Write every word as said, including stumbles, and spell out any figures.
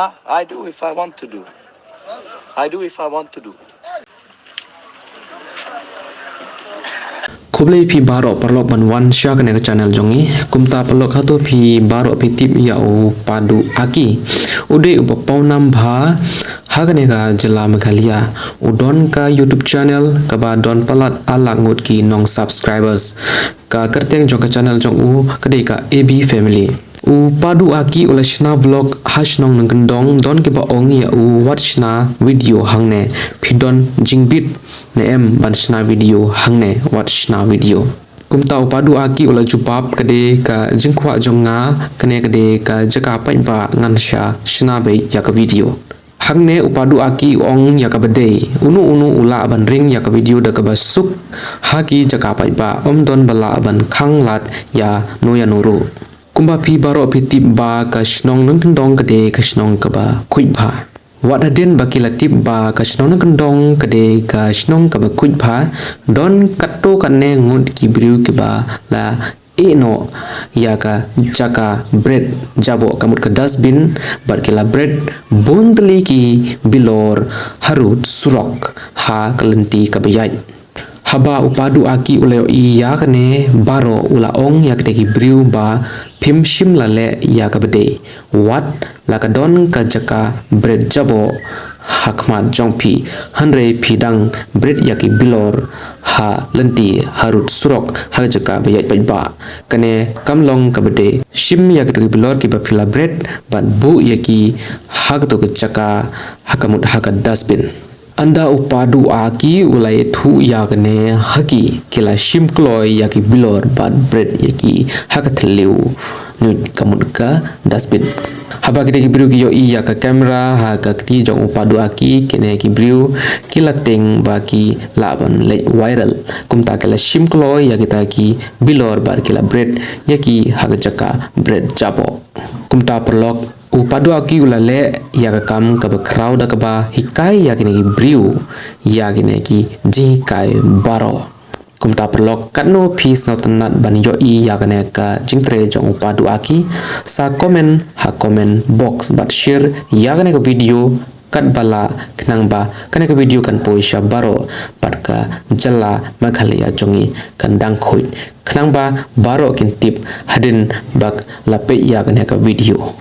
Ah, I do if I want to do. I do if I want to do. Khublei phi baroh paralok ban wan sha kane ka channel jong ngi. Kumta paralok, hato phi baroh phi tip ïa u Padu Aki? U dei u ba pawnam bha ha kane ka jylla Meghalaya. U don ka YouTube channel kaba don palat ar lak ngut ki nong subscribers. Ka kyrteng jong ka channel jong u ka dei ka A B Family. U Padu Aki u la shna vlog ha shnong Nongkyndong, don kiba ong ïa u wat shna video hangne, phi don jingbit ne em ban shna video hangne, wat shna video. Kumta u Padu Aki u la jubab, ka dei ka jingkwah jong nga, kane ka dei ka jaka paidbah, ngan sa shna beit ïa ka video. Hangne u Padu Aki u ong ïa kaba dei, uno uno u lah ban ring ïa ka video da kaba suk ha ki jaka paidbah, ym don ba lah ban khang lad ïa no ïa no ruh. Kumba phi baroh phi tip ba ka shnong Nongkyndong ka dei ka shnong kaba khuid bha. Wat hadien ba ki la tip ba ka shnong Nongkyndong ka dei ka shnong kaba khuid bha, don katto katne ngut ki briew kiba la ïeh noh ïa ka jaka bret jaboh, ka mut ka dustbin, bad ki la bret bun tylli ki bilor harud surok ha ka lynti kaba ïaid. Haba u Padu Aki u la ïohi ïa kane baroh, u la ong ïa kita ki briew ba phim shym la leh ïa kaba dei. Wat la ka don ka jaka bret jaboh ha khmat jong phi, hynrei phi dang bret ïa ki bilor ha lynti harud surok ha ka jaka ba ïaid paidbah. Kane kam long kaba dei. Shim ïa kito ki bilor kiba phi la bret bad buh ïa ki ha kato ka jaka, ha ka mut ha ka dustbin. Ynda u Padu Aki u la ïathuh ïa kane ha ki, ki la shim kloi ïa ki bilor bad bret ïa ki ha ka thliew nuit, ka mut ka dustbin. Haba kita ki briew ki ïohi ïa ka camera ha ka kti jong u Padu Aki, kine ki briew ki la tieng ba ki lah ban leit viral. Kumta ki la shim kloi ïa kita ki bilor bad ki la bret ïa ki ha ka jaka bret jaboh. Kumta paralok, u Padu Aki u la leh ïa ka kam kaba khraw da kaba hikai ïa kine ki briew ïa kine ki jinghikai baroh. Kumta paralok, katno phi sngewtynnat ban ïohi ïa kane ka jingtrei jong u Padu Aki, sa comment ha comment box bad share ïa kane ka video katba lah, khnang ba kane ka video kan poi sha baroh bad ka jylla Meghalaya jong ngi kan dang khuid, khnang ba baroh kin tip hadien ba la peit ïa kane ka video.